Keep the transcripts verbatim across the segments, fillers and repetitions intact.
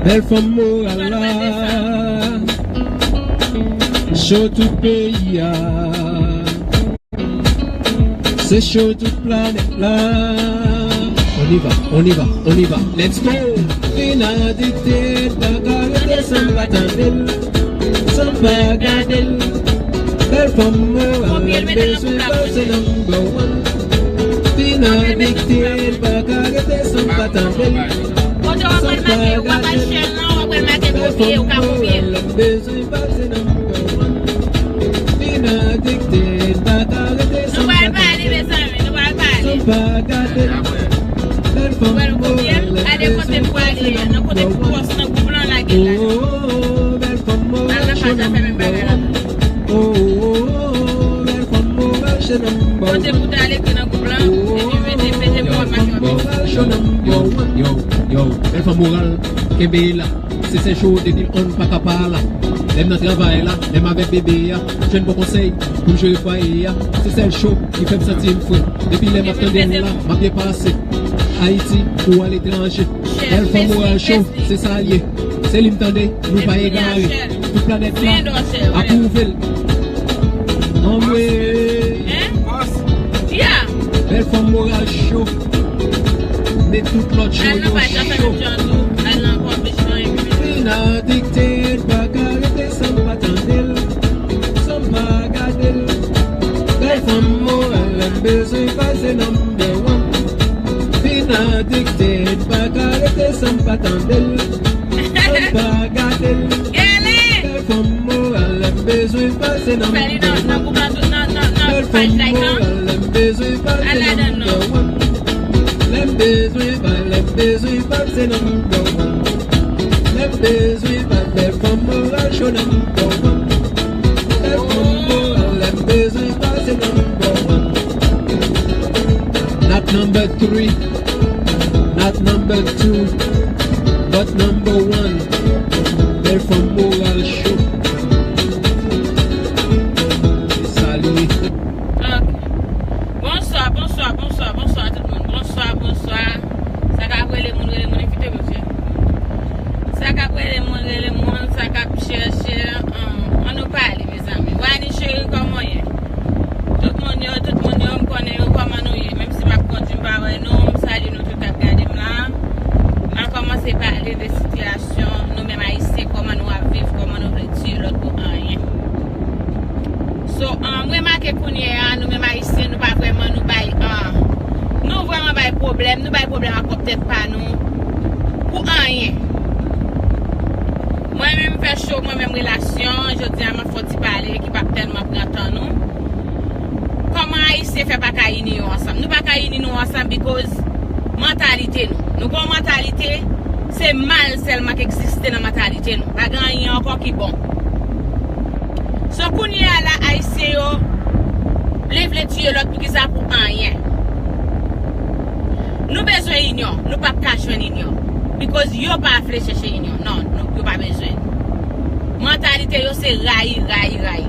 Bèl fanm moral la, cho tout peyi a. Se cho tout planèt la. On y va, on y va, on y va. Let's go. Vin adikte, pa ka rete san pa tande l, san pa gade l. Bèl fanm moral la, bezwen pase number one. Vin adikte, pa ka rete san pa tande l, san pa gade l. Bèl fanm moral la, bezwen pase number one. Vin adikte, pa ka rete san pa tande l, san pa gade l. Bèl fanm moral la, bezwen pase number one. Oh, bèl fanm moral, show number one. Oh, bèl fanm moral, show number one. Yo, yo, yo, yo, bèl fanm moral, kenbe la. Se sèl cho depi l on pa ka pa la. Lè m nan travay la, lè m avèk bebe a, jwenn bon konsèy pou m jere fwaye a. Se sèl cho ki fè m santi m fre. Depi lè m ap tande l la, m ap byen pase. Ayiti ou aletranje. Bèl fanm moral cho, se sa l ye. Se li m tande, nou pa egare. Tout planèt la apwouve l. Anmwe. Bèl fanm moral cho. Men tout lòt cho yo cho. Vin adikte, pa ka rete san pa tande l, san pa gade l. Bèl fanm moral la, m bezwen pase number one. Vin adikte, pa ka rete san pa tande l, san pa gade l. Bèl fanm moral la, m bezwen pase number one. Bèl fanm moral la, m bezwen pase number one. Lè m bezwen pa, lè m bezwen pase number one. Lè m bezwen pa, bèl fanm moral cho number one. Bèl fanm moral, lè m bezwen pase number one. Not number three, not number two, but number one. Bèl fanm moral cho. Salye. Ok. Bonswa, bonswa, bonswa, bonswa tout moun. Bonswa, bonswa. Sa k ap rele moun, rele moun, envite m, mesye. Sa k ap rele moun, rele moun, sa k ap chèche, um, ann nou pale, mezanmi. Wani cheri, kòman w ye? Tout moun yo, tout moun yo, m konnen yo, kòman nou ye? Menm si m ap kondui, m pa wè nou, m salye nou tout k ap gade m la. M a kòmanse pale de sitiyasyon nou menm Ayisyen, kòman nou ap viv, kòman nou vle tiye lòt pou anyen. So, um, m remake kounye a, nou menm Ayisyen, nou pa vrèman, nou bay, um, nou vrèman bay pwoblèm, nou bay pwoblèm ak pwòp tèt pa nou pou anyen. Mwen menm fè cho, mwen menm relasyon, jodi a m ap fè yon ti pale ki p ap tèlman pran tan nou. Kòman Ayisyen fè pa ka ini yo ansanm? Nou pa ka ini nou ansanm because mantalite nou. Nou gen yon mantalite, se mal sèlman k egziste nan mantalite nou. Pa gen anyen ankò ki bon. So, kounye a la, Ayisyen yo, li vle tiye lòt poukisa pou anyen. Nou bezwen inyon, nou p ap ka jwenn inyon. Because yo pa vle chèche inyon. Non, nou, yo pa bezwen. Mantalite yo se rayi, rayi, rayi.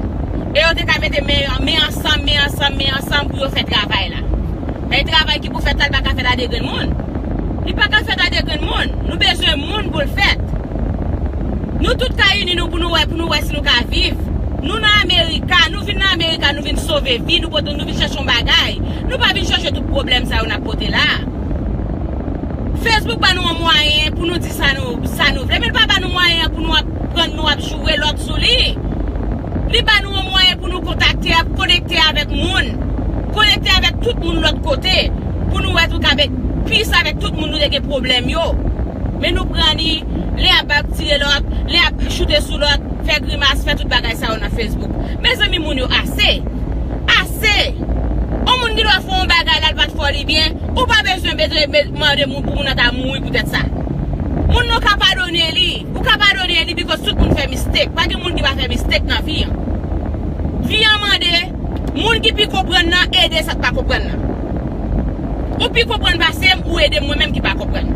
E yo te ka mete men, men ansanm, men ansanm, men ansanm pou yo fè travay la. E travay ki pou fèt la, li pa ka fèt a de grenn moun. Li pa ka fèt a de grenn moun. Nou bezwen moun pou l fèt. Nou tout ka ini nou pou nou wè, pou nou wè si nou ka viv. Nou nan Amerika, nou vin nan Amerika, nou vin sove vi, nou pote, nou vin chèche yon bagay. Nou pa vin chèche tout pwoblèm sa yo n ap pote la. Facebook ba nou yon mwayen pou nou di sa nou, sa nou vle, men li pa ba nou mwayen an pou nou ap prann, nou ap joure lòt sou li. Li ba nou yon mwayen pou nou kontakte, konekte avèk moun, konekte avèk tout moun lòt kote, pou nou wè nou ka make peace avèk tout moun nou te gen pwoblèm yo. Men nou pran li, lè y ap tire lòt, lè y ap choute sou lòt, fè grimas, fè tout bagay sa yo nan Facebook. Mezanmi, moun yo ase! Ase! Yon moun ki dwe fè yon bagay la, l pa t fè li byen, ou pa bezwen, bezwen be-, mande moun pou moun nan ta mouri poutèt sa. Moun nan ka padone li. Ou ka padone li because tout moun fè mistake. Pa gen moun ki pa fè mistake nan vi an. Vi an mande moun ki pi konprann nan ede sa k pa konprann nan. Ou pi konprann pase m, ou ede mwen menm ki pa konprann.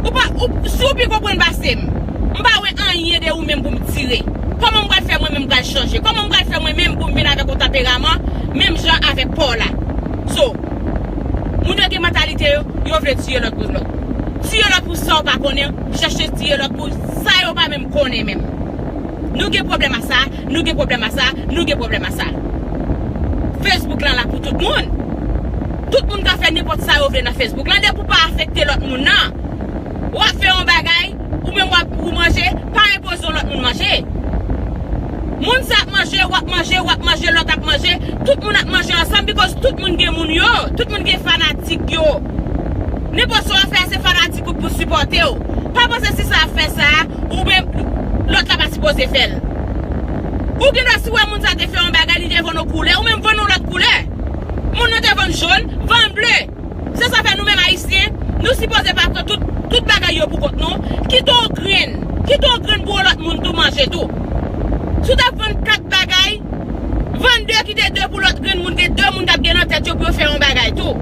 Ou pa, ou, si w pi konprann pase m, m pa wè anyen de ou menm pou m tire. Kòman m pral fè mwen menm m pral chanje? Kòman m pral fè mwen menm pou m vin avèk yon tanperaman menm jan avèk pa w la? So, moun yo gen mantalite yo, yo vle tiye lòt pou lòt. Tiye lòt pou sa w pa konnen, chache tiye lòt pou sa yo pa menm konnen menm. Nou gen pwoblèm a sa, nou gen pwoblèm a sa, nou gen pwoblèm a sa. Facebook lan la pou tout moun. Tout moun ka fè nenpòt sa yo vle nan Facebook lan, depi w pa afekte lòt moun nan. W ap fè yon bagay, ou menm w ap ou manje, pa enpoze yon lòt moun manje. Moun sa ap manje, w ap manje, w ap manje, lòt ap manje, tout moun ap manje ansanm, because tout moun gen moun yo, tout moun gen fanatik yo. Nenpòt sa w ap fè, se fanatik ou pou sipòte w. Pa panse si sa ap fè sa, ou menm, lòt la pa sipoze fè l. Ou gen dwa si w wè moun sa te fè yon bagay, li te vann yon koulè, ou menm vann yon lòt koulè. Moun nan te vann jòn, vann ble. Se sa fè nou menm Ayisyen, nou sipoze pa pran tout, tout bagay yo pou kont nou. Kite yon grenn, kite yon grenn pou yon lòt moun tou manje tou. Si w t ap vann kat bagay, vann de, kite de pou lòt grenn moun, gen de moun k ap gen nan tèt yo pou yo fè yon bagay tou.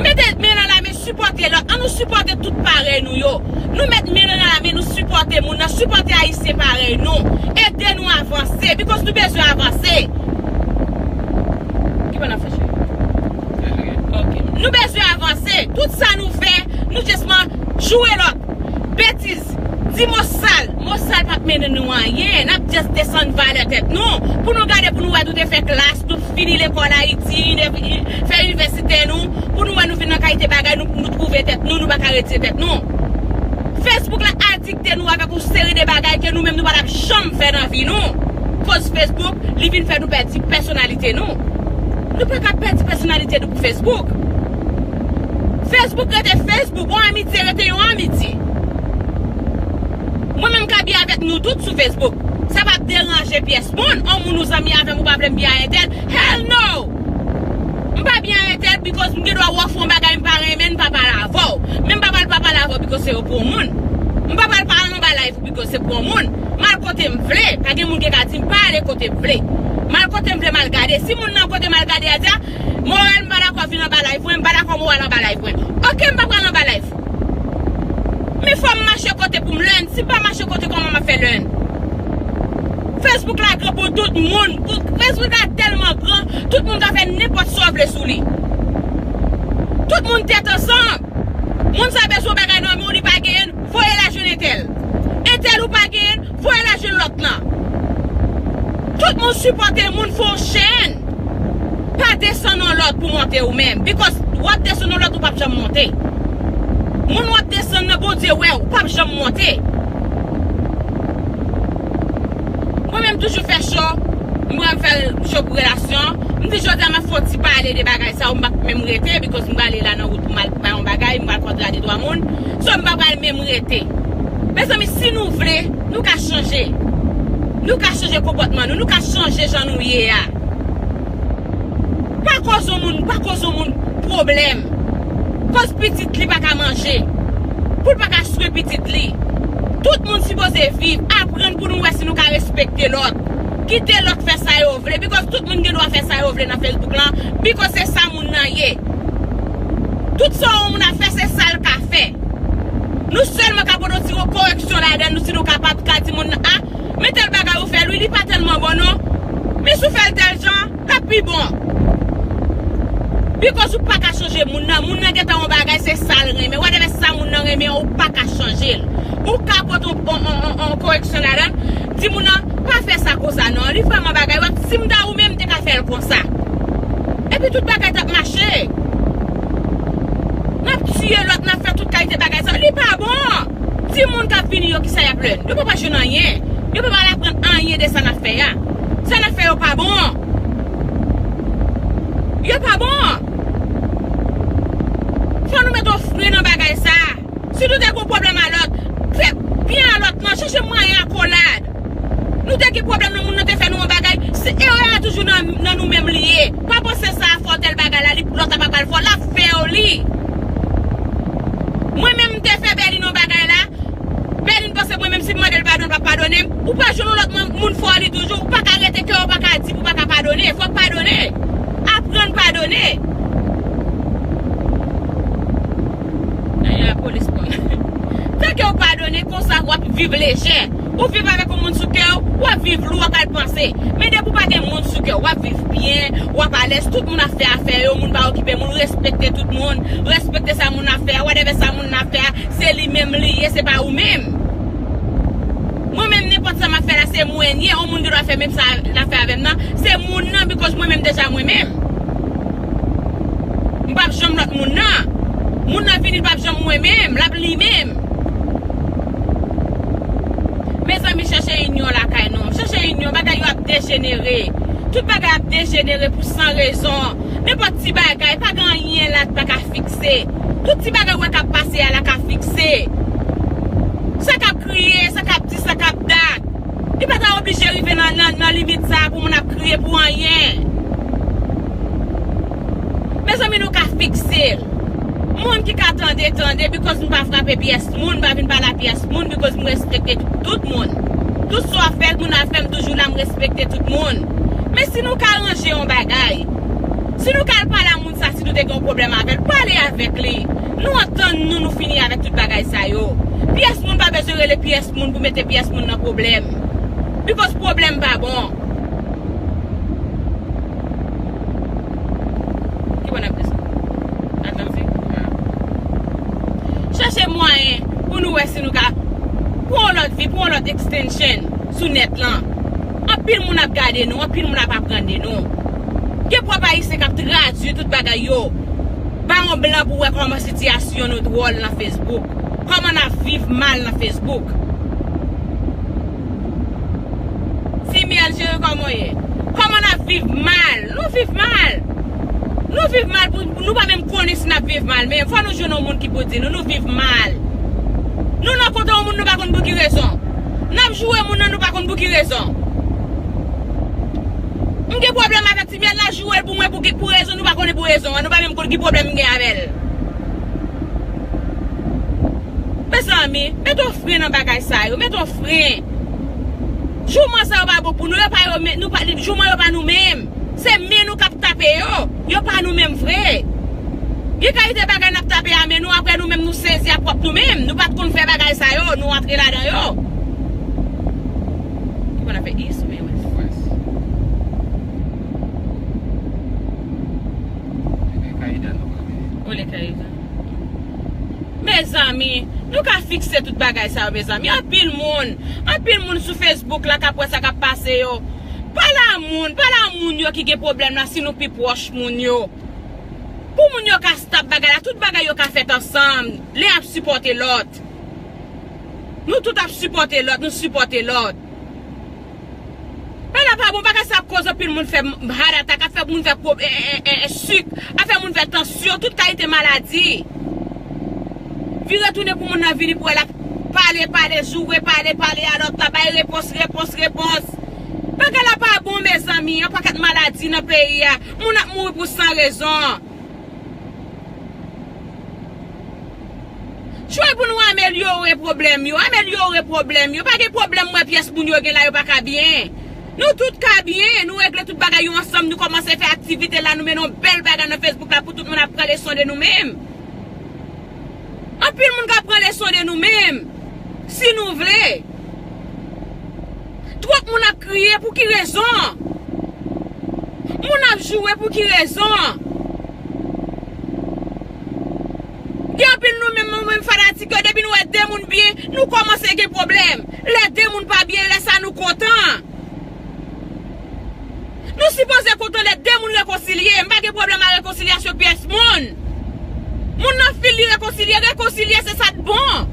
Mete men nan la men, sipòte lòt. An nou sipòte tout parèy nou yo. Nou met men nan la men, nou sipòte moun nan, sipòte Ayisyen parèy nou. Ede nou avanse, because nou bezwen avanse. Ki bò n ap fè cheri? Ok. Nou bezwen avanse. Tout sa nou fè, nou just man joure lòt. Betiz. Di mo sal. Mo sal p ap mennen nou anyen. N ap just desann valè tèt nou. Pou nou gade, pou nou wè nou te fè klas, nou fini lekòl Ayiti, inivè-, fè inivèsite nou, pou nou wè nou vin nan kalite bagay, nou, nou twouve tèt nou, nou pa ka retire tèt nou. Facebook la adikte nou avèk yon seri de bagay ke nou menm nou pa t ap janm fè nan vi nou. Koz Facebook, li vin fè nou pèdi pèsonalite nou. Nou pa ka pèdi pèsonalite nou pou Facebook. Facebook rete Facebook, yon amitye rete yon amitye. Mwen menm ka byen avèk nou tout sou Facebook. Sa p ap deranje pyès moun. Yon moun ou zanmi avè m, ou pa vle m byen a entèl. Hell no! M pa byen a entèl because m gen dwa ofri yon bagay m pa renmen, m pa pale avè w. Men m pa pral pa pale avè w because se pou yon moun. M pa pral pale anba live ou because se pou yon moun. M al kote m vle. Pa gen moun ki ka di m pa ale kote m vle. M al kote m vle, m al gade. Si moun nan kote m al gade a di a, Moral, m pa dakò vin anba live mwen, m pa dakò moral anba live mwen. Ok, m pa pral anba live. Men fò m mache kote pou m learn. Si m pa mache kote, kòman m ap fè learn? Facebook la gran pou tout moun. Pou, Facebook la tèlman gran, tout moun ka fè nenpòt sa w vle sou li. Tout moun tèt ansanm. Moun sa bezwen yon bagay nan men w, li pa genyen l, voye l al jwenn entèl. Entèl ou pa genyen l, voye l al jwenn lòt lan. Tout moun sipòte moun, fè yon chèn. Pa desann yon lòt pou monte ou menm. Because w ap desann yon lòt, ou p ap janm monte. Moun w ap desann nan, Bondye wè w, ou p ap janm monte. Mwen menm toujou fè cho, m renmen fè cho pou relasyon. M di jodi a m ap fè yon ti pale de bagay sa yo, m p ap menm rete, because m prale la nan wout pou m al bay yon bagay, m pral kontre a de twa moun. So, m pa pral menm rete. Mezanmi, si nou vle, nou ka chanje. Nou ka chanje konpòtman nou, nou ka chanje jan nou ye a. Pa koz yon moun, pa koz yon moun pwoblèm. Koz pitit li pa ka manje. Pou l pa ka swen pitit li. Tout moun sipoze viv, aprann pou nou wè si nou ka respekte lòt. Kite lòt fè sa yo vle, because tout moun gen dwa fè sa yo vle nan Facebook lan, because se sa moun nan ye. Tout sa yon moun ap fè, se sa l ka fè. Nou sèlman ka pote yon ti koreksyon ladan, nou si nou kapab ka di moun nan, a, men tèl bagay ou fè l, wi, li pa tèlman bon non. Men si w fè l tèl jan, l ap pi bon. Because ou pa ka chanje moun nan. Moun nan gentan yon bagay, se sa l renmen. Whatever sa moun nan renmen an, ou pa ka chanje l. Ou ka pote yon, yon, yon, yon, yon koreksyon ladan, di moun nan, pa fè sa konsa non. Li vrèman bagay, w ap, si m ta ou menm, m te ka fè l konsa. Epi tout bagay t ap mache. N ap tiye lòt, n ap fè tout kalite bagay sa. Li pa bon. Timoun k ap vini yo, kisa y ap learn? Yo pa pral jwenn anyen. Yo pa pral aprann anyen de sa n ap fè a. Sa n ap fè yo pa bon. Yo pa bon. Fò nou mete yon fren nan bagay sa. Si nou te gen yon pwoblèm a lòt, fè byen a lòt lan, chèche mwayen akolad. Nou te gen pwoblèm nan, moun nan te fè nou yon bagay, se erè a toujou nan, nan nou menm li ye. Pa panse sa a fè w tèl bagay la, li, lòt la pa pral fè w, l ap fè w li. Mwen menm, m te fè Berline yon bagay la, Berline panse mwen menm si m mande l padon, l p ap padone m. Ou pa jwenn yon lòt moun, moun fè w li toujou, ou pa ka rete kè w pa ka di pou w pa ka padone, fò w padone. Aprann padone. Ay, lapolis pran. Tanke w padone, konsa w ap viv lejè. Ou viv avèk yon moun sou kè w, w ap viv lou, w ap al panse. Men depi w pa gen moun sou kè w, w ap viv byen, w ap alèz, tout moun ap fè afè yo, moun pa okipe moun, respekte tout moun, respekte sa moun ap fè a, whatever sa moun ap fè a, se li menm li ye, se pa ou menm. Mwen menm, nenpòt sa m ap fè la, se mwen l ye, yon moun gen dwa fè menm sa l ap fè avè m nan, se moun nan, because mwen menm deja mwen menm. M p ap janm lòt moun nan. Moun nan vini, l p ap janm mwen menm, l ap li menm. Mezanmi, chèche inyon lakay nou. Chèche inyon, bagay yo ap dejenere. Tout bagay ap dejenere pou san rezon. Nenpòt ti bagay, pa gen anyen la ki pa ka fikse. Tout ti bagay ou wè k ap pase a la ka fikse. Sa k ap kriye, sa k ap di, sa k ap dat. Li pa ta oblije rive nan, nan, nan limit sa a pou moun ap kriye pou anyen. Mezanmi, nou ka fikse l. Moun ki ka tande, tande, because m pa frape pyès moun, m pa vin pale a pyès moun, because m respekte tout moun. Tout sa w ap fè, moun ap fè, m toujou la, m respekte tout moun. Men si nou ka ranje yon bagay, si nou ka al pale a moun sa, si nou te gen yon pwoblèm avè l, pale avèk li. Nou antann nou, nou fini avèk tout bagay sa yo. Pyès moun pa bezwen rele pyès moun pou mete pyès moun nan pwoblèm. Because pwoblèm pa bon. Ki bò n ap desann? Atann, se? Chèche mwayen pou nou wè si nou ka pran yon lòt vi, pran yon lòt extension sou nèt lan. Anpil moun ap gade nou, anpil moun ap aprann de nou. Gen pwòp Ayisyen k ap tradui tout bagay yo. Ba yon blan pou wè kòman sitiyasyon nou dwòl nan Facebook. Kòman n ap viv mal nan Facebook. Ti Myèl cheri, kòman w ye? Kòman n ap viv mal? Nou viv mal. Nou viv mal, pou, nou pa menm konnen si n ap viv mal. Men fò nou jwenn yon moun ki pou di nou, nou viv mal. Nou nan kote yon moun, nou pa konn pou ki rezon. N ap joure moun nan, nou pa konn pou ki rezon. M gen pwoblèm avèk Ti Myèl, l ap joure l pou mwen pou ki, pou rezon, nou pa konnen pou rezon an, nou pa menm konn ki pwoblèm m gen avè l. Mezanmi, mete yon fren nan bagay sa yo, mete yon fren. Jouman sa yo pa bon pou nou, yo pa yo men, nou pa, jouman yo pa nou menm. Se men nou k ap tape yo, yo pa nou menm vre. Gen kalite bagay n ap tape a men nou, apre nou menm nou sezi a pwòp nou menm. Nou pa t konn fè bagay sa yo, nou antre ladan yo. Ki bò n ap fè is, men wès. Wès. Ole Kayida. Mezanmi, nou ka fikse tout bagay sa yo, mezanmi. Anpil moun, anpil moun sou Facebook la k ap wè sa k ap pase yo. Pale a moun, pale a moun yo ki gen pwoblèm la, si nou pi pwòch moun yo. Pou moun yo ka stop bagay la, tout bagay yo ka fèt ansanm. Len ap sipòte lòt. Nou tout ap sipòte lòt, nou sipòte lòt. Bagay la pa bon, bagay sa ap koz anpil moun fè heart attack, ap fè moun fè pwob-, e, e, e, e, sik, ap fè moun fè tansyon, tout kalite maladi. Vire tounen pou moun nan vini pou wè l ap pale, pale, joure, pale, pale a lòt la, bay repons, repons, repons. Bagay la pa bon, mezanmi, yon pakèt maladi nan peyi a, moun ap mouri pou san rezon. Tchwe pou nou amelyore pwoblèm yo, amelyore pwoblèm yo. Pa gen pwoblèm, mwen, pyès moun yo gen la, yo pa ka byen. Nou tout ka byen, nou regle tout bagay yo ansanm, nou kòmanse fè aktivite la, nou mennen yon bèl bagay nan Facebook la pou tout moun ap pran leson de nou menm. Anpil moun ka pran leson de nou menm, si nou vle. Twòp moun ap kriye, pou ki rezon? Moun ap joure, pou ki rezon? Gen anpil nou menm, nou menm fanatik yo, depi nou wè de moun byen, nou kòmanse gen pwoblèm. Lè de moun pa byen, lè sa nou kontan. Nou sipoze kontan lè de moun rekonsilye. M pa gen pwoblèm a rekonsilyasyon pyès moun. Moun nan fil li rekonsilye, rekonsilye se sa k bon.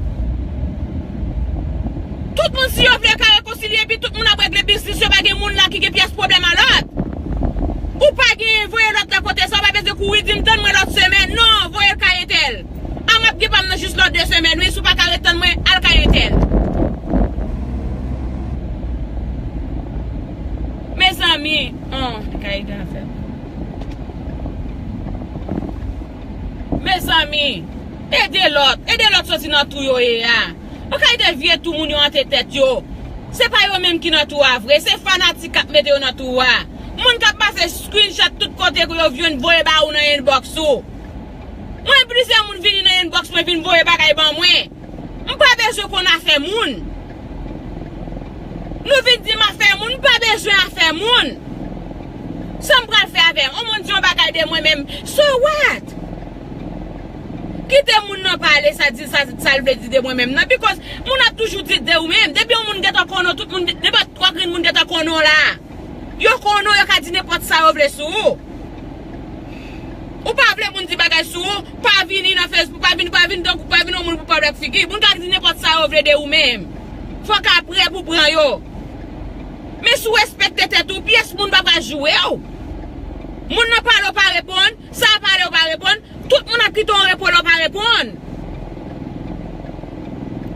Tout moun, si yo vle, ka rekonsilye, epi tout moun ap regle biznis yo, pa gen moun la ki gen pyès pwoblèm a lòt. Ou pa gen, voye lòt la kote sa, ou pa bezwen kouri di m tann mwen lòt semèn. Non, voye l kay entèl. A m ap gen pa m nan jis lòt de semèn, wi, si w pa ka ret tann mwen, al kay entèl. Mezanmi, oh, li ka ede afè. Mezanmi, ede lòt, ede lòt soti nan tou yo ye a. Ou ka ede vye tou moun yo antre tèt yo. Se pa yo menm ki nan tou a vre, se fanatik k ap mete yo nan tou a. Moun k ap pase screenshot tout kote ke yo jwenn voye ba ou nan inbox ou. Mwen, plizyè moun vini nan inbox mwen vin voye bagay ban mwen. M pa bezwen konn afè moun. Nou vin di m afè moun, m pa bezwen afè moun. Sa m pral fè avè m? On moun di yon bagay de mwen menm, so what? Kite moun nan pale sa, di sa, sa l vle di de mwen menm nan, because moun ap toujou di de ou menm. Depi yon moun gentan konnen w, tout moun, nenpòt twa grenn moun gentan konnen w la. Yo konnen w, yo ka di nenpòt sa yo vle sou ou. Ou pa vle moun di bagay sou ou, pa vini nan Facebook, pa vini, pa vini tankou, pa vini yon moun pou pa blak figi. Moun ka di nenpòt sa yo vle de ou menm. Fòk aprè pou pran yo. Men si w respekte tèt ou, pyès moun pa pral joure w. Moun nan pale w pa reponn, sa a pale w pa reponn, tout moun ap kite w repo lè w pa reponn.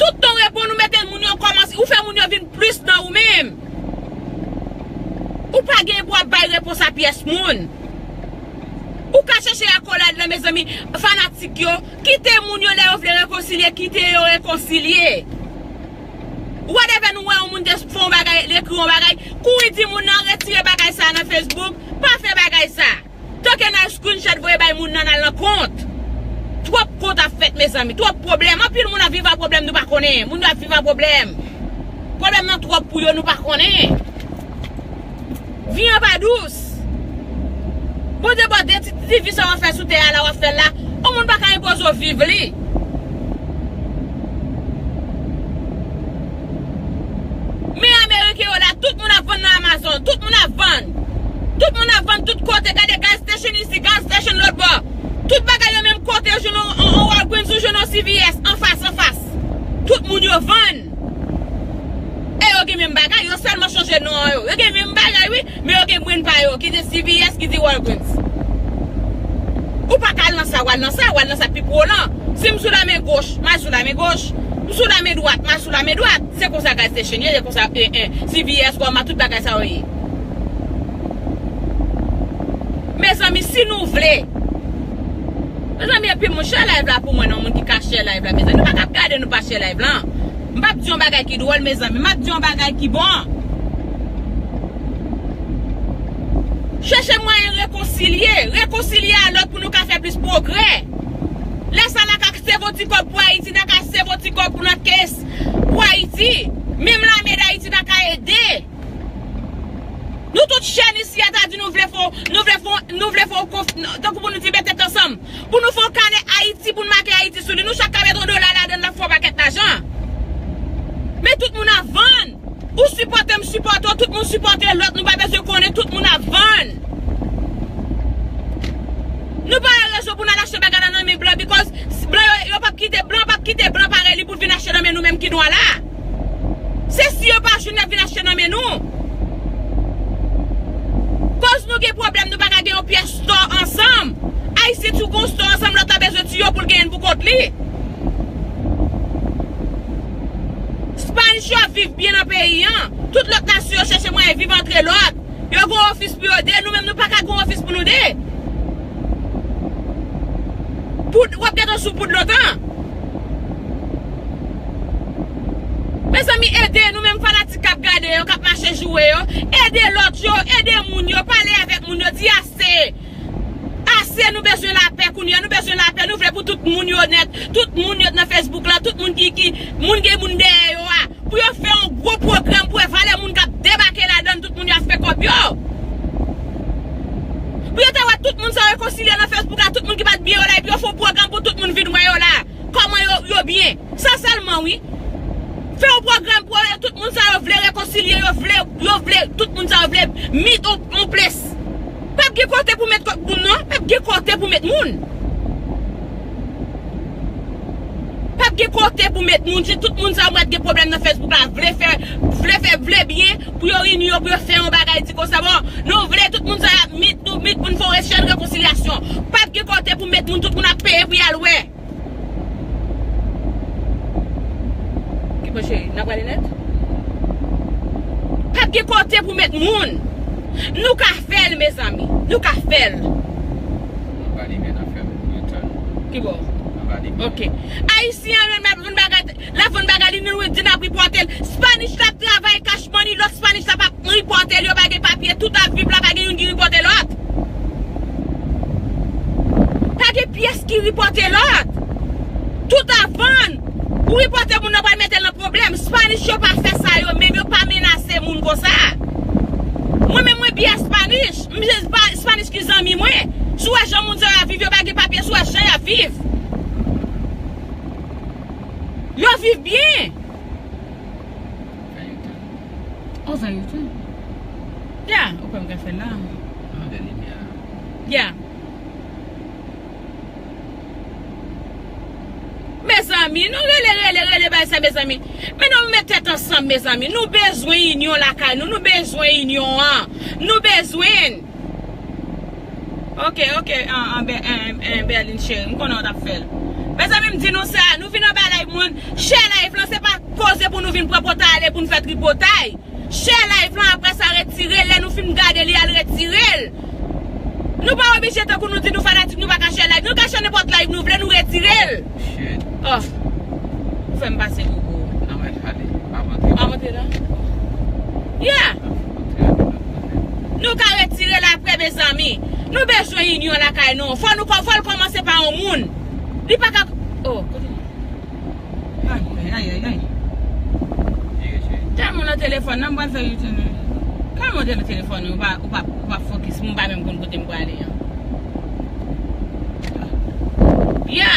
Tout tan w reponn, ou mete moun yo kòmanse, ou fè moun yo vin plis nan ou menm. Ou pa gen pou ap bay repons a pyès moun. Ou ka chèche akolad lan, mezanmi, fanatik yo, kite moun yo lè yo vle rekonsilye, kite yo rekonsilye. Whatever nou wè yon moun te fè yon bagay, li ekri yon bagay, kouri di moun nan retire bagay sa nan Facebook, pa fè bagay sa. Tanke n al screenshot voye bay moun nan, n al nan kont. Twòp kont ap fèt, mezanmi, twòp pwoblèm. Anpil moun ap viv a pwoblèm nou pa konnen. Moun yo ap viv a pwoblèm. Pwoblèm nan twòp pou yo, nou pa konnen. Vi an pa dous. Bondye ba w de ti, ti vi sa w ap fè sou tè a la, w ap fè l la. Yon moun pa ka enpoze w viv li. Men Ameriken yo la, tout moun ap vann nan Amazon, tout moun ap vann. Tout moun ap vann tout kote, gade gas station isi, gas station lòt bò. Tout bagay yo menm kote, ou jwenn yon, yon, yon Walgreens, ou jwenn yon C V S, anfas, anfas. Tout moun yo vann. E yo gen menm bagay, yo sèlman chanje non an yo. Yo gen menm bagay, wi, men yo gen brand pa yo, ki di C V S, ki di Walgreens. Ou pa ka al nan sa, w al nan sa, w al nan sa pi gwo lan. Si m sou lamen goch, m al sou lamen goch. M sou lamen dwat, m al sou lamen dwat. Se konsa gas station ye, se konsa, eh, eh, C V S, Walmart, tout bagay sa yo ye. Mezanmi, si nou vle, mezanmi, epi moun share live la pou mwen, non, moun ki ka share live la, mezanmi. Nou pa ka ap gade, nou pa share live la. M p ap di yon bagay ki dwòl, mezanmi. M ap di yon bagay ki bon. Chèche mwayen rekonsilye. Rekonsilye a lòt pou nou ka fè plis pwogrè. Lè sa, n a ka save yon ti kòb pou Ayiti, n a ka save yon ti kòb pou nan case pou Ayiti. Menm lame Dayiti, n a ka ede. Nou tout chèn isi a ta di nou vle fè, nou vle fè, nou vle fè yon konf-, tankou pou nou di mete tèt ansanm. Pou nou fè yon kanè Ayiti, pou nou make Ayiti sou li. Nou chak ka mete yon dola ladan l, l ap fè yon pakèt lajan. Men tout moun ap vann. Ou sipòte m, sipòte w, tout moun sipòte lòt, nou pa bezwen konnen, tout moun ap vann. Nou pa gen rezon pou n al achte bagay la nan men blan, because blan yo, yo p ap kite, blan p ap kite blan parèy li pou l vin achte nan men nou menm ki nwa la. Se si yo pa jwenn, y ap vin achte nan men nou. Koz nou gen pwoblèm, nou pa ka gen yon pyès store ansanm. Ayisyen tou gon store ansanm, lòt la bezwen ti yo pou l genyen pou kont li. Spanish yo ap viv byen nan peyi an. Tout lòt nasyon yo chèche mwayen viv antre lòt. Yo gon ofis pou yo de, nou menm nou pa ka gon ofis pou nou de. Poud, w ap gentan sou poud lontan. Mezanmi, ede nou menm fanatik k ap gade yo, k ap mache joure yo. Ede lòt yo, ede moun yo, pale avèk moun yo, di ase. Ase, nou bezwen lapè kounye a, nou bezwen lapè, nou vle pou tout moun yo nèt, tout moun yo nan Facebook la, tout moun ki, ki, moun gen moun dèyè yo a, pou yo fè yon gwo pwogram pou wè valè moun k ap debake ladan l, tout moun yo ap fè kòb yo. Pou yo ta wè tout moun sa yo rekonsilye nan Facebook la, tout moun ki pa t byen yo la, epi yo fè yon pwogram pou tout moun vin wè yo la. Kòman yo, yo byen. Sa sèlman, wi. Fè yon pwogram pou yo, tout moun sa yo vle rekonsilye, yo vle, yo vle, tout moun sa yo vle meet on, on place. P ap gen kote pou met kòk moun, non. P ap gen kote pou met moun. P ap gen kote pou met moun. Si tout moun sa yo mèt gen pwoblèm nan Facebook la, vle fè, vle fè, vle byen, pou yo ini yo, pou yo fè yon bagay, di konsa, bon, nou vle tout moun sa yo ap meet, nou meet pou n fè yon echèn rekonsilyasyon. P ap gen kote pou met moun, tout moun ap peye pou y al wè. Ki bon cheri, n a prale nèt? P ap gen kote pou met moun. Nou ka fè l, mezanmi. Nou ka fè l. Anba limyè n ap fè m, yo tann. Ki bò? Anba limyè. Ok. Ayisyen an menm l ap vann bagay, l ap vann bagay li, nou di n ap ripòte l. Spanish la ap travay cash money, lòt Spanish la p ap ripòte l, yo pa gen papye, tout ap viv la, pa gen youn ki ripòte lòt. Pa gen pyès ki ripòte lòt. Tout ap vann. Ou ripòte moun nan pral mete l nan pwoblèm. Spanish yo pa fè sa yo menm, yo pa menase moun konsa. Mwen menm mwen byen Spanish. M je pa Spanish ki zanmi mwen. Si w wè jan moun sa yo ap viv, yo pa gen papye, si w wè jan y ap viv. Yo viv byen. Over YouTube. Ya, ou kwè m ka fè l la? An de limyè. Ya. Mezanmi, nou rele, rele, rele bay sa, mezanmi. Men nou met tèt ansanm, mezanmi. Nou bezwen inyon lakay nou. Nou bezwen inyon an. Nou bezwen. Ok, ok, an, an, Bè-, an, an, Berlin cheri, m konnen w t ap fè l. Mezanmi, m di nou sa, nou vin anba live moun, share live lan, se pa koze pou nou vin pran pòtay ale, pou nou fè tripotay. Share live lan, apre sa retire l, lè nou fin gade li, al retire l. Nou pa oblije tankou nou di nou fanatik, nou pa ka share live, nou ka share nenpòt live nou vle, nou retire l. Shit. Oh. Ou fè m pase koko. Non, men ale, pa montre. Pa montre la? Yeah. Nou ka retire l apre, mezanmi. Nou bezwen inyon lakay nou. Fò nou kò-, fò l kòmanse pa yon moun. Li pa ka, oh, kote? Ay, ay, ay, ay, ay. Tèlman nan telefòn nan, m pral fè YouTube. Kòman w te nan telefòn nan, ou pa, ou pa, ou pa fokis, m pa menm konn kote m prale an. Ya,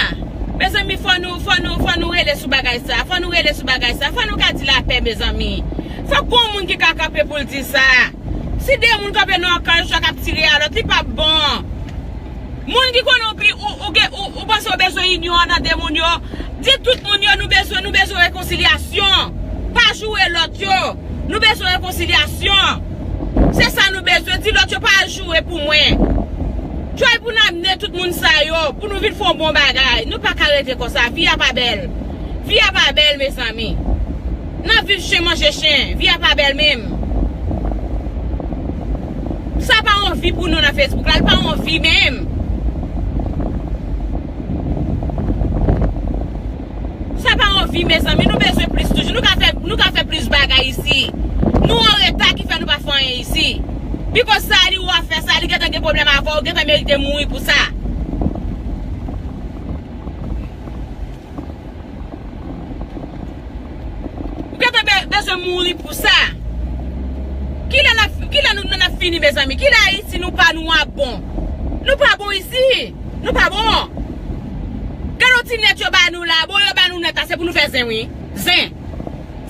mezanmi, fò nou, fò nou, fò nou rele sou bagay sa, fò nou rele sou bagay sa, fò nou ka di lapè, mezanmi. Fòk gon moun ki ka kanpe pou l di sa. Si de moun kanpe nan yon kan, yon chwa k ap tire a lòt, li p ap bon. Moun ki konnen w pi, ou, ou, gen- ou, ou panse w bezwen inyon an nan de moun yo, di tout moun yo, nou bezwen, nou bezwen rekonsilyasyon. Pa joure lòt yo. Nou bezwen rekonsilyasyon. Se sa nou bezwen. Di lòt yo pa al joure pou mwen. Try pou n amne tout moun sa yo, pou nou vin fè yon bon bagay. Nou pa ka rete konsa. Vi a pa bèl. Vi a pa bèl, mezanmi. N ap viv chen manje chen. Vi a pa bèl menm. Sa pa yon vi pou nou nan Facebook la. L pa yon vi menm. Sa pa yon vi, mezanmi. Nou bezwen plis toujou. Nou ka fè, nou ka fè plis bagay isi. Nou an reta ki fè nou pa fè anyen isi. Bikòz sa li ou ap fè sa, li gentan gen pwoblèm avè w, ou gentan merite mouri pou sa. Ou gentan be- bezwen mouri pou sa. Kilè n ap, kilè nou, nou ap fini, mezanmi? Kilè Ayiti nou pa nou a bon? Nou pa bon isi. Nou pa bon. Gade yon ti nèt yo ba nou la. Bon, yo ba nou nèt la, se pou nou fè zen, wi. Zen.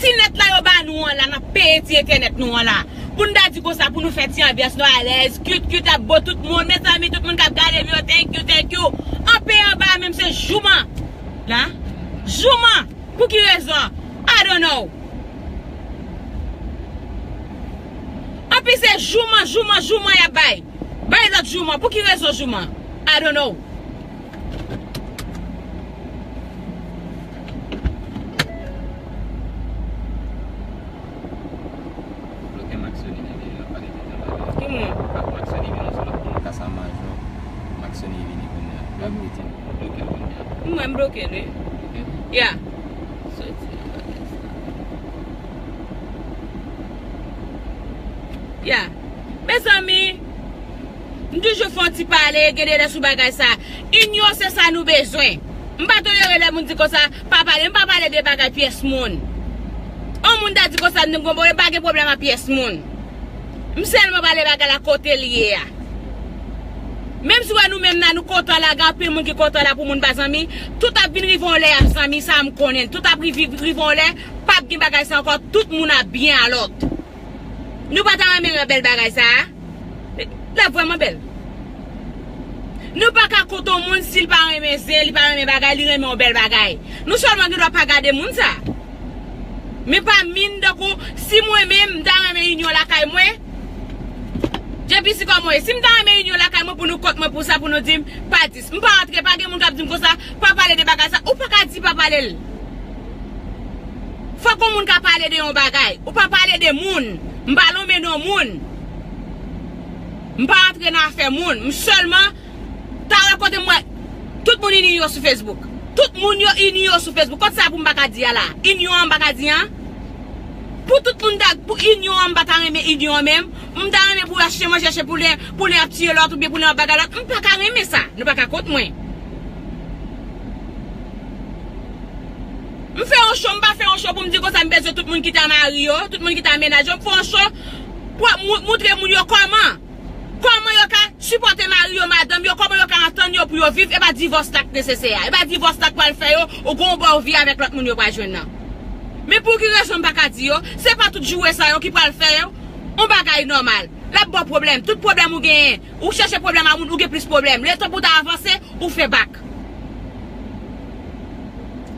Ti nèt la yo ba nou an la, n ap peye ti entènèt nou an la. Pou n ta di konsa, pou nou fè ti anbyans nou alèz, cute, cute ap bo tout moun, mezanmi, tout moun k ap gade m yo, thank you, thank you. Anpe anba menm se jouman. La? Jouman. Pou ki rezon? I don't know. Anpi se jouman, jouman, jouman y ap bay. Bay lòt jouman. Pou ki rezon jouman? I don't know. Bloke Maxoni nan deyò, pa gen tenten bagay. Ki moun? Ak Maxoni vin yon sèl lòt moun, Kasa Majò, Maxoni vini kounye a. L ap mete bloke l kounye a. Mwen m bloke l, wi. Bloke l? Ya. Soti nan bagay sa. Ya. Mezanmi, m toujou fè yon ti pale, gen de lè sou bagay sa. Inyon se sa nou bezwen. M pa tolere lè moun di konsa, pa pale. M pa pale de bagay pyès moun. On moun ta di konsa, m di m gon pwoblèm, pa gen pwoblèm ak pyès moun. M sèlman pale bagay la kote l ye a. Menm si w wè nou menm nan nou kontan la, gen anpil moun ki kontan la pou moun pa zanmi, tout ap vin rive yon lè y ap zanmi, sa m konnen. Tout ap rive, rive yon lè, p ap gen bagay sa ankò, tout moun ap byen a lòt. Nou pa ta renmen wè bèl bagay sa a? L ap vrèman bèl. Nou pa ka kont on moun si l pa renmen zen, li pa renmen bagay, li renmen on bèl bagay. Nou sèlman gen dwa pa gade moun sa. Men pa min, tankou, si mwen menm, m ta renmen inyon lakay mwen, J P C kòman w ye? Si m ta renmen inyon lakay mwen pou nou kont mwen pou sa, pou nou di m, pa di s-, m pa antre, pa gen moun k ap di m konsa, pa pale de bagay sa. Ou pa ka di pa pale l. Fòk yon moun ka pale de yon bagay. Ou pa pale de moun. M pa lonmen non moun. M pa antre nan afè moun. M sèlman ta wè kote m wè tout moun ini yo sou Facebook. Tout moun yo ini yo sou Facebook. Kot sa pou m pa ka di a la? Inyon an m pa ka di an? Pou tout moun ta, pou inyon an m pa ta renmen inyon an menm? M ta renmen pou achte manje, achte pou len, pou len ap tiye lòt oubyen pou len ap bagay lòt. M pa ka renmen sa. Nou pa ka kont mwen. M fè yon show, m pa fè yon show pou m di konsa m bezwen tout moun kite mari yo, tout moun kite mennaj yo. M fè yon show pou mou- moutre moun yo kòman, kòman yo ka sipòte mari yo, madanm yo, kòman yo ka antann yo pou yo viv. E pa divòs la k nesesè a. E pa divòs la k pral fè yo, ou gon bò w viv avèk lòt moun yo pral jwenn nan. Men pou ki rezon m pa ka di yo, se pa tout joure sa yo ki pral fè yo yon bagay nòmal. L ap ba w pwoblèm. Tout pwoblèm ou genyen, ou chèche pwoblèm a moun, ou gen plis pwoblèm. Letan pou w ta avanse, ou fè bak.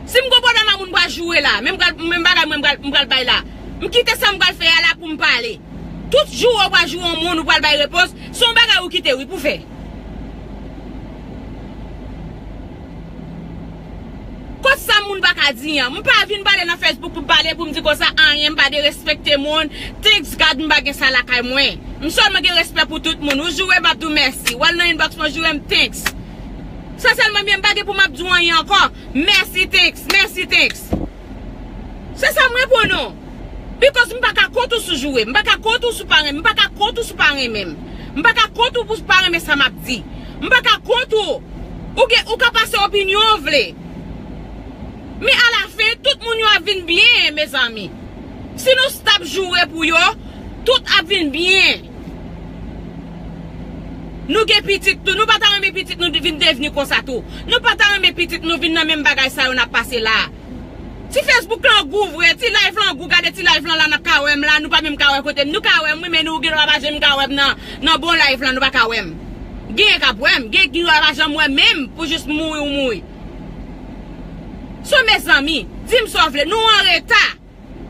Si m gon pwoblèm a moun, m pral joure la. Menm pral, menm bagay mwen, m pral, m pral bay la. M kite sa m pral fè a la pou m pale. Tout joure ou pral joure yon moun, ou pral bay repons, se yon bagay ou kite wi pou fè. Kot sa moun pa ka di an? M pa vin pale nan Facebook pou m pale, pou m di konsa anyen, m pa derespekte moun. Thanks God, m pa gen sa lakay mwen. M sèlman gen respè pou tout moun. Ou joure m, m ap di w mèsi. W al nan inbox mwen, joure m, thanks. Sa sèlman byen, m pa gen pou m ap di w anyen ankò. Mèsi, thanks. Mèsi, thanks. Se sa m reponn ou. Because m pa ka kont ou si w joure m. M pa ka kont ou si w pa renmen m. M pa ka kont ou si w pa renmen m. M pa ka kont ou pou w pa renmen sa m ap di. M pa ka kont ou. Ou gen, ou ka pase opinyon w vle. Men alafen, tout moun yo ap vin byen, mezanmi. Si nou t ap joure pou yo, tout ap vin byen. Nou gen pitit tou, nou pa ta renmen pitit nou vin devni konsa tou. Nou pa ta renmen pitit nou vin nan menm bagay sa yo n ap pase la. Ti Facebook lan gou vre, ti live lan gou, gade ti live lan la n ap ka wè m la, nou pa menm ka wè kote m, nou ka wè m wi, men nou gen dwa pa janm ka wè m nan, nan bon live lan, nou pa ka wè m. Genyen k ap wè m, gen, gen dwa pa janm wè m menm, pou jis mouri ou mouri. So, mezanmi, di m sa w vle, nou an reta.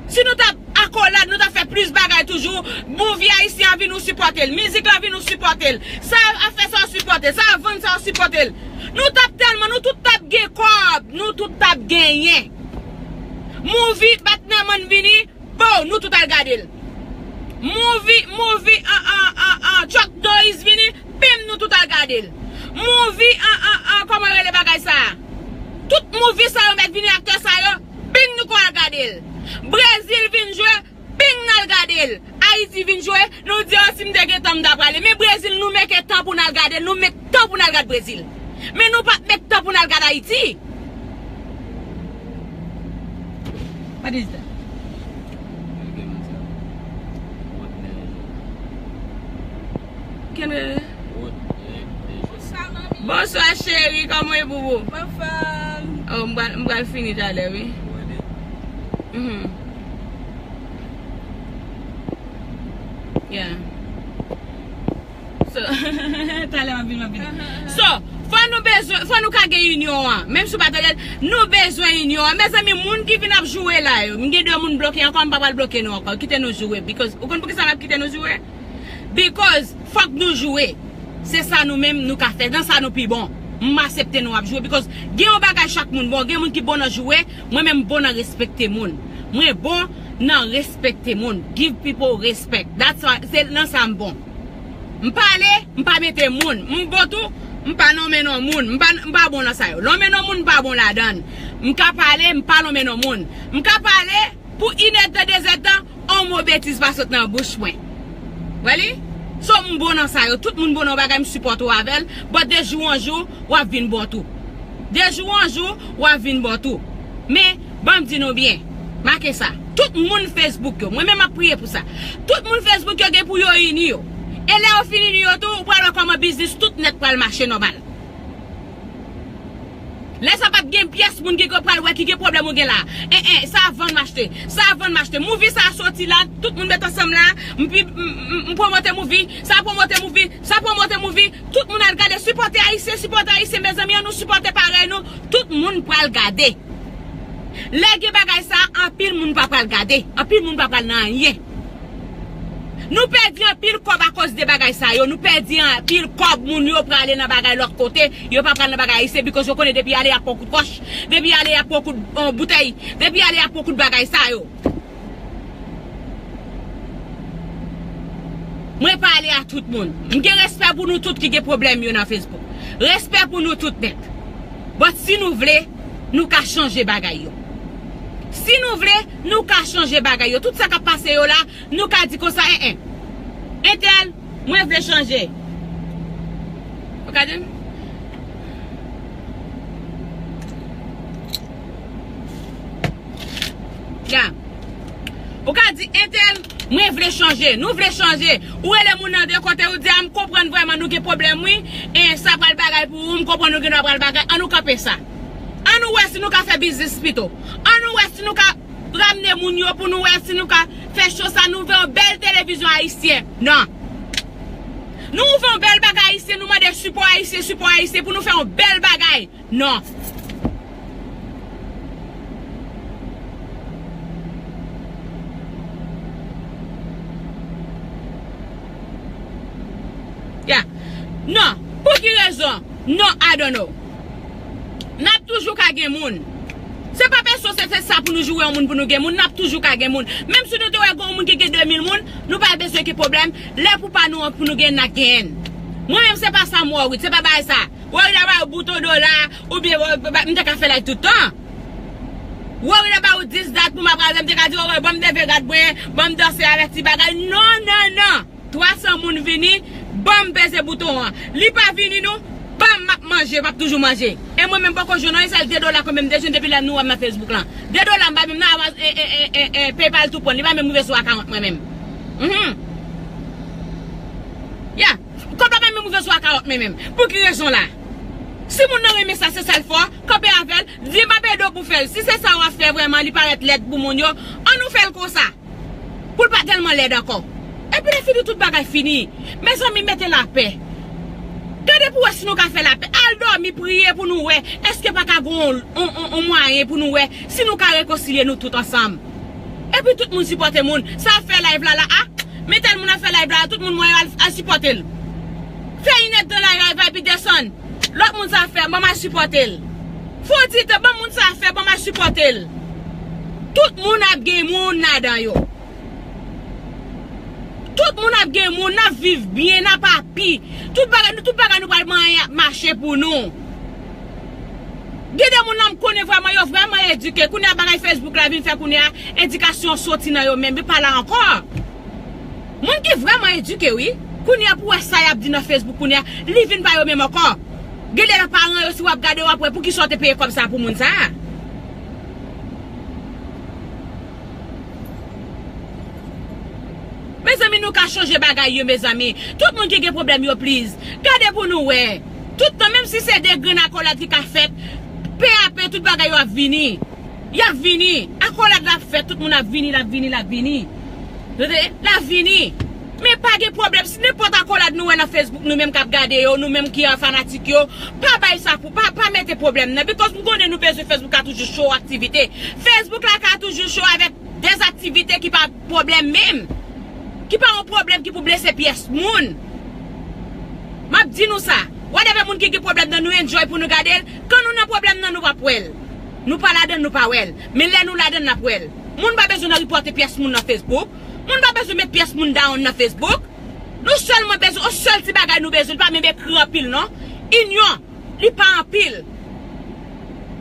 Si nou t ap akolad, nou t ap fè plis bagay toujou. Bon, vi ayisyen an vin ou sipòte l. Mizik la vin ou sipòte l. Sa ap fè sa ou sipòte l. Sa ap vann sa ou sipòte l. Nou t ap tèlman, nou tout t ap gen kòb. Nou tout t ap genyen. Movie Batman vini, bo, nou tout al gade l. Movie, movie, an, an, an, an, Chuck Norris vini, pim, nou tout al gade l. Movie, an, an, an, kòman yo rele bagay sa a? Tout movie sa yo mèt vini, aktè sa yo, pim, nou kou al gade l. Brezil vin jwe, pim, n al gade l. Ayiti vin jwe, nou di, o, si m te gen tan, m ta prale. Men Brezil, nou mete tan pou n al gade l, nou met tan pou n al gade Brezil. Men nou pa t met tan pou n al gade Ayiti. What is that? Kenbe. Bonswa, cheri, kòman w ye, boubou? Anfòm. Oh, m pral, m pral fini talè, wi. Mhm. Yeah. So, talè m ap vin, m ap vin. So, fò nou bezwen, fò nou ka gen inyon an. Menm si w pa tande l, nou bezwen inyon an. Mezanmi, moun ki vin ap joure la yo, m gen de moun bloke ankò, m pa pral bloke nou ankò. Kite nou joure, because, ou konn poukisa m ap kite nou joure? Because, fòk nou joure. Se sa nou menm nou ka fè, nan sa nou pi bon. M aksepte nou ap joure, because gen yon bagay chak moun bon, gen moun ki bon nan joure, mwen menm m bon nan respekte moun. Mwen bon nan respekte moun. Give people respect. That's why, se nan sa m bon. M pale, m pa mete moun. M bon tou, m pa lonmen non moun. M pa, m pa bon nan sa yo. Lonmen non moun, m pa bon ladan l. M ka pale, m pa lonmen non moun. M ka pale pou inèdtan, dezèdtan, on mo betiz pa sot nan bouch mwen. Wè li? So, m bon nan sa yo. Tout moun bon nan bagay, m sipòte w avè l. But de jou an jou, w ap vin bon tou. De jou an jou, w ap vin bon tou. Men, ban m di nou byen, make sa. Tout moun Facebook yo, mwen menm m ap priye pou sa. Tout moun Facebook yo gen pou yo ini yo. E lè yo fin ini yo tou, ou pral wè kòman biznis tout nèt pral mache nòmal. Lè sa p ap gen pyès moun ki pral wè ki gen pwoblèm ou gen la. En, en, sa vann m achte. Sa vann m achte. Movie sa soti la, tout moun met ansanm la. M pi, m, m, m pwomote movie, sa pwomote movie, sa pwomote movie. Tout moun al gade, sipòte ayisyen, sipòte ayisyen, mezanmi, ann nou sipòte parèy nou. Tout moun pral gade. Lè gen bagay sa, anpil moun pa pral gade. Anpil moun pa pral nan anyen. Nou pèdi anpil kòb akoz de bagay sa yo. Nou pèdi anpil kòb, moun yo prale nan bagay lòt kote. Yo pa pral nan bagay ayisyen, because yo konnen depi ale y ap pran kout wòch. Depi ale y ap pran kout, euh, boutèy. Depi ale y ap pran kout bagay sa yo. Mwen pale a tout moun. M gen respè pou nou tout ki gen pwoblèm yo nan Facebook. Respè pou nou tout nèt. But si nou vle, nou ka chanje bagay yo. Si nou vle, nou ka chanje bagay yo. Tout sa k ap pase yo la, nou ka di konsa, en, en. Entèl, mwen vle chanje. Ou ka di m? Ya. Ou ka di, entèl, mwen vle chanje, nou vle chanje. Ou rele moun nan de kote, ou di, a, m konprann vrèman nou gen pwoblèm, wi. E sa pral bagay pou ou, m konprann nou gen dwa pral bagay. An nou kanpe sa. An nou wè si nou ka fè biznis pito. An nou wè si nou ka ramne moun yo pou nou wè si nou ka fè cho sa, nou vle yon bèl televizyon ayisyen. Non. Nou ouvè yon bèl bagay ayisyen, nou mande sipò ayisyen, sipò ayisyen pou nou fè yon bèl bagay. Non. Ya. Non. Pou ki rezon? Non, I don't know. N ap toujou ka gen moun. Se pa pèsonn se, se sa pou nou joure yon moun pou nou gen moun, n ap toujou ka gen moun. Menm si nou te wè gen yon moun ki gen de mil moun, nou pa bezwen gen pwoblèm. Lè pou pa nou an pou nou gen, n ap genyen. Mwen menm se pa sa m worried, se pa bagay sa. Worried about bouton dola, oubyen, m te ka fè live tout tan. Worried about this, that, pou m ap rale, m te ka di, oh, ban m leve rad mwen, ban m danse avèk ti bagay. Non, non, non. Twa san moun vini, ban m peze bouton an. Li pa vini non, ban m ap manje, m ap toujou manje. E mwen menm poko jwenn anyen, sèl de dola ke menm te jwenn depi lè nou wè m nan Facebook lan. De dola m pa menm nan, e, e, e, e, e, PayPal tou pran, li pa menm rive sou akawont mwen menm. Mhm. Ya, kòb la pa menm rive sou akawont mwen menm. Pou ki rezon la? Si moun nan renmen sa, se sa l fè, kanpe avè l, di m ap ede w pou fè l. Si se sa w ap fè vrèman, li parèt lèd pou moun yo, an nou fè l konsa. Pou l pa tèlman lèd ankò. Epi lè fini tout bagay fini. Mezanmi, mete lapè. Gade pou wè si nou ka fè lapè. Al dòmi, priye pou nou wè. Èske pa ka gon on, on, on mwayen pou nou wè si nou ka rekonsilye nou tout ansanm? Epi tout moun sipòte moun. Sa ap fè live la la, a? Men tèl moun ap fè live la, tout moun mwen al, al sipòte l. Fè inèdtan live la, epi desann. Lòt moun sa fè, ban m al sipòte l. Fò di tan, ban moun sa fè, ban m al sipòte l. Tout moun ap gen moun ladan yo. Tout moun ap gen moun, n ap viv byen, n ap api. Tout bagay, tout bagay nou pral manyen ap mache pou nou. Gen de moun nan m konnen vrèman, yo vrèman edike. Kounye a bagay Facebook la vin fè kounye a, edikasyon soti nan yo menm, yo pa la ankò. Moun ki vrèman edike, wi. Kounye a pou wè sa y ap di nan Facebook kounye a, li vin pa yo menm ankò. Gen de lè paran yo, si w ap gade, w ap wè poukisa w te peye kòb sa pou moun sa a. Mezanmi, nou ka chanje bagay yo, mezanmi. Tout moun ki gen pwoblèm yo, please. Gade pou nou wè. Tout tan, menm si se de grenn akòlad ki ka fèt, pe a pe, tout bagay yo ap vini. Y ap vini. Akòlad la ap fèt, tout moun ap vini, l ap vini, l ap vini. Tande? L ap vini. Men pa gen pwoblèm. Si nenpòt akòlad nou wè nan Facebook, nou menm k ap gade yo, nou menm ki an fanatik yo, pa bay sa pou, pa, pa mete pwoblèm nan. Because m konnen nou bezwen Facebook la toujou cho aktivite. Facebook la ka toujou cho avèk dèzaktivite ki pa pwoblèm menm. Ki pa yon pwoblèm ki pou blese pyès moun. M ap di nou sa. Whatever moun ki gen pwoblèm nan nou enjoy pou nou gade l, kan nou nan pwoblèm nan nou p ap wè l. Nou pa ladan l, nou pa wè l. Men lè nou ladan l, n ap wè l. Moun pa bezwen nan ripòte pyès moun nan Facebook. Moun pa bezwen met pyès moun down nan Facebook. Nou sèlman bezwen, yon sèl ti bagay nou bezwen, li pa menm ekri anpil non. Inyon, li pa anpil.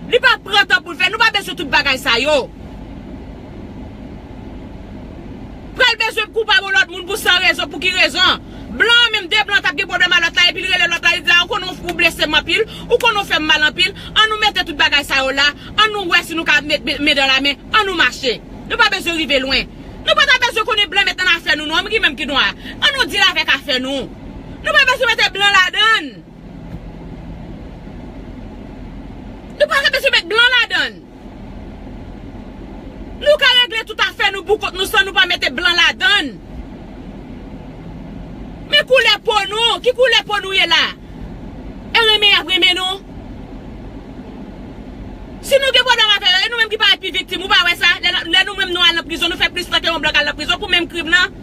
Li pa pran tan pou l fè, nou pa bezwen tout bagay sa yo. Pral bezwen koupab yon lòt moun pou san rezon, pou ki rezon? Blan an menm, de blan t ap gen pwoblèm a lòt la, epi l rele lòt la, li di la, ou konnen w blese m anpil, ou konnen w fè m mal anpil, an nou mete tout bagay sa yo la, an nou wè si nou ka met men, men dan la men, an nou mache. Nou pa bezwen rive lwen. Nou pa ta bezwen konnen blan met nan afè nou non, ki menm ki nwa. An nou deal avèk afè nou. Nou pa bezwen mete blan ladan l. Nou pa bezwen met blan ladan l. Nou ka regle tout afè nou pou kont nou san nou pa mete blan ladan l. Men koulè po nou, ki koulè po nou ye la? E renmen y ap renmen nou. Si nou gen pwoblèm avè yo, e nou menm ki parèt pi viktim, ou pa wè sa? Lè, lè nou menm nou al nan prizon, nou fè plis tan ke yon blan k al nan prizon pou menm krim nan.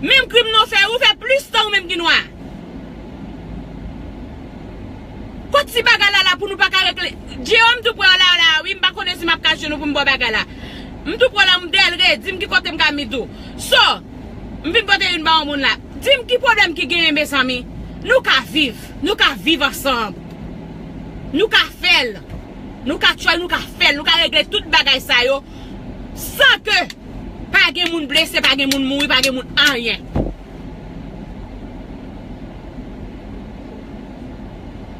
Menm krim nan w fè, ou fè plis tan ou menm ki nwa. Kot ti bagay la la pou nou pa ka regle? Jewòm tou pran la la, wi, m pa konnen si m ap ka jwenn ou pou m ba w bagay la. M tou pran la, m dèyè l redi, di m ki kote m ka mit ou. So, m vin pote youn ba yon moun la. Di m ki pwoblèm ki genyen, mezanmi. Nou ka viv. Nou ka viv ansanm. Nou ka fè l. Nou ka tchòy, nou ka fè l. Nou ka regle tout bagay sa yo. San ke pa gen moun blese, pa gen moun mouri, pa gen moun anyen.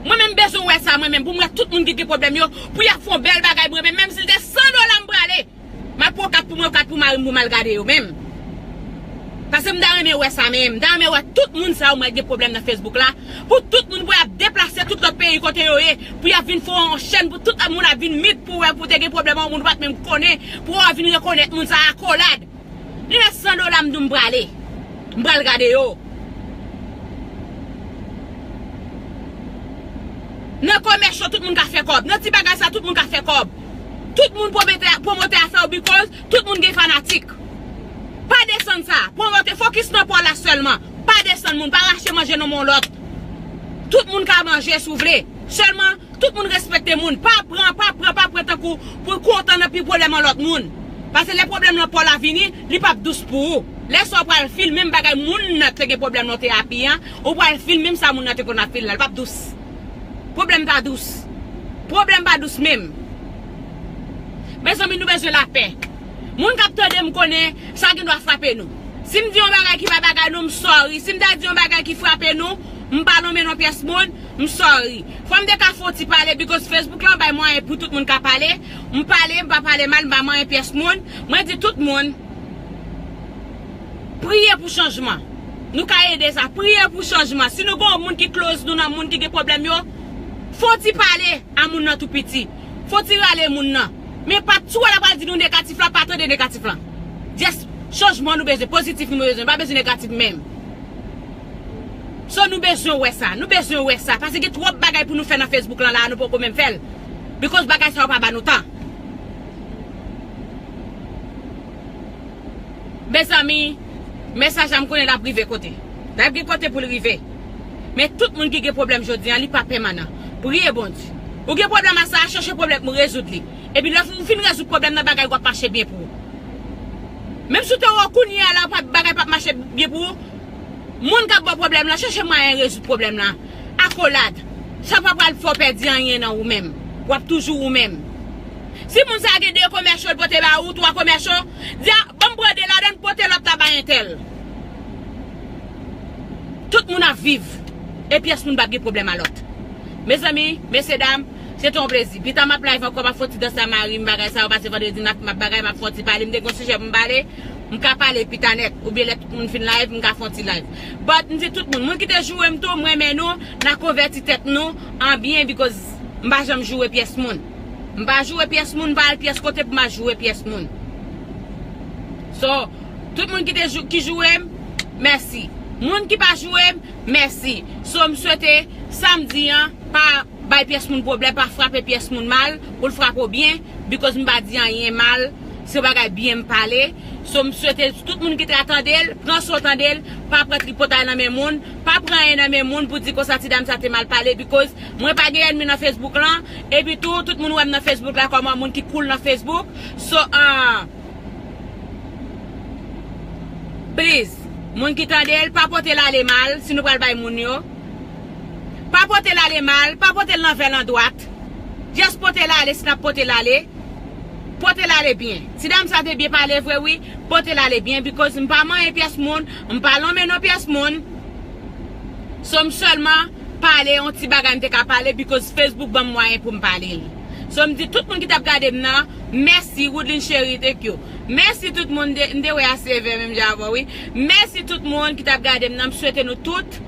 Mwen menm bezwen wè sa, mwen menm, pou m wè tout moun ki gen pwoblèm yo, pou y ap fè yon bèl bagay pou yo, menm si l te san dola m prale. M ap pran kat m pou m al gade yo menm. Paske m ta renmen wè sa menm. M ta renmen wè tout moun sa yo mwen gen pwoblèm nan Facebook la. Pou tout moun pou y ap deplase tout lòt peyi kote yo ye. Pou y ap vin fè yon chèn, pou tout moun ap vin meet pou wè pou te gen pwoblèm an moun ou pa t menm konnen. Pou w ap vin rekonèt moun sa akolad. Li nan san dola m di w m prale. M pral gade yo. Nan komèsyon, tout moun ka fè kòb. Nan ti bagay sa, tout moun ka fè kòb. Tout moun pwomotè, pwomotè afè yo because tout moun gen fanatik. Pa desann sa. Pwomotè, fokis nan pa w la sèlman. Pa desann moun. Pa rache manje nan men yon lòt. Tout moun ka manje si w vle. Sèlman, tout moun respekte moun. Pa pran, pa pran, pa pran tankou pou w kontan nan pi pwoblèm an lòt moun. Paske lè pwoblèm nan pa w la vini, li p ap dous pou ou. Lè sa w pral feel menm bagay moun nan te gen pwoblèm nan te api an, ou pral feel menm sa moun nan te konn ap feel la. Li p ap dous. Pwoblèm pa dous. Pwoblèm pa dous menm. Mezanmi, nou bezwen lapè. Moun k ap tande m konnen sa gen dwa frape nou. Si m di yon bagay ki pa bagay nou, m sorry. Si m ta di yon bagay ki frape nou, m pa nonmen non pyès moun, m sorry. Fò m te ka fè yon ti pale, because Facebook lan bay mwayen pou tout moun ka pale. M pale, m pa pale mal, m pa manyen pyès moun. Mwen di tout moun, priye pou chanjman. Nou ka ede sa. Priye pou chanjman. Si nou gen yon moun ki close nou nan moun ki gen pwoblèm yo, fè yon ti pale a moun nan tou piti. Fè yon ti rale moun nan. Men pa, si w wè l ap pral di nou negatif la, pa tande negatif lan. Just chanjman nou bezwen, pozitif nou bezwen, pa bezwen negatif menm. So nou bezwen wè sa, nou bezwen wè sa. Paske gen twòp bagay pou nou fè nan Facebook lan la, nou poko menm fè l. Because bagay sa yo pa ba nou tan. Mezanmi, mesaj la m konnen l ap rive kote. L ap gen kote pou l rive. Men tout moun ki gen pwoblèm jodi an, li pa pèmanan. Priye Bondye. Ou gen pwoblèm a sa, chèche pwoblèm pou rezoud li. Epi lè ou fin rezoud pwoblèm nan, bagay w ap mache byen pou ou. Menm si w te wè w kounye a la, pa, bagay p ap mache byen pou ou, moun k ap ba w pwoblèm lan, chèche mwayen rezoud pwoblèm lan. Akolad. Sa pa pral fè w pèdi anyen nan ou menm. W ap toujou ou menm. Si moun sa gen de komèsyon l pote ba ou, twa komèsyon, di a, ban m pran de ladan l, pote lòt la bay entèl. Tout moun ap viv. E pyès moun p ap gen pwoblèm a lòt. Mezanmi, mesye dam, se te yon plezi. Pita m ap live ankò, m ap fè yon ti dans a mari m, bagay sa yo, pase vandredi m ap, m ap bagay, m ap fè yon ti pale. M te gen yon sijè pou m pale, m ka pale pita nèt. Oubyen lè tout moun fin live, m ka fè yon ti live. But, m di tout moun, moun ki te joure m tou, m renmen nou, n a konvèti tèt nou an byen, because m pa janm joure pyès moun. M pa joure pyès moun, m pa al pyès kote pou m al joure pyès moun. So, tout moun ki te jou-, ki joure m, mèsi. Moun ki pa joure m, mèsi. So, m swete samdi an, pa bay pyès moun pwoblèm, pa frape pyès moun mal, pou l frape w byen, because m pa di anyen mal, se bagay byen m pale. So, m swete tout moun ki ta tande l, pran sa w tande l, pa pran tripotay nan men moun, pa pran anyen nan men moun pou di konsa ti dam sa te mal pale, because mwen pa gen ènmi nan Facebook lan, epi tou, tout moun wè m nan Facebook la kòm yon moun ki cool nan Facebook. So, ah, please, moun ki tande l, pa pote l ale mal, si nou pral bay moun yo. Pa pote l ale mal, pa pote l nan vè l andwat. Just pote l ale, si n ap pote l ale. Pote l ale byen. Ti dam sa te byen pale vre, wi. Pote l ale byen, because m pa manyen pyès moun, m pa lonmen non pyès moun. So, m sèlman pale yon ti bagay m te ka pale, because Facebook ban m mwayen pou m pale l. So, m di tout moun ki t ap gade m nan, mèsi, Woodline Cherie, thank you. Mèsi tout moun, de, m te wè a sevè menm jan avè w, wi. Mèsi tout moun ki t ap gade m nan, m swete nou tout,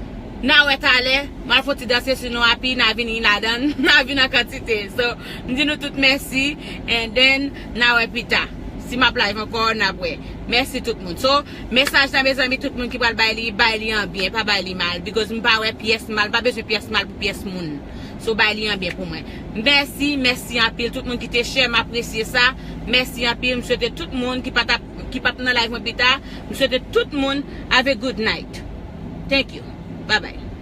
n a wè talè, m al fè yon ti danse sou nou, api n a vin ladan, n a vin an kantite. So, m di nou tout mèsi, and then, n a wè pita. Si m ap live ankò, n ap wè. Mèsi tout moun. So, mesaj la, mezanmi, tout moun ki pral bay li, bay li an byen, pa bay li mal. Because m pa wè pyès mal, m pa bezwen pyès mal pou pyès moun. So, bay li an byen pou mwen. Mèsi, mèsi anpil. Tout moun ki te share, m apresye sa. Mèsi anpil. M swete tout moun ki pa t ap, ki p ap nan live mwen pita, m swete tout moun have a good night. Thank you. Bye bye.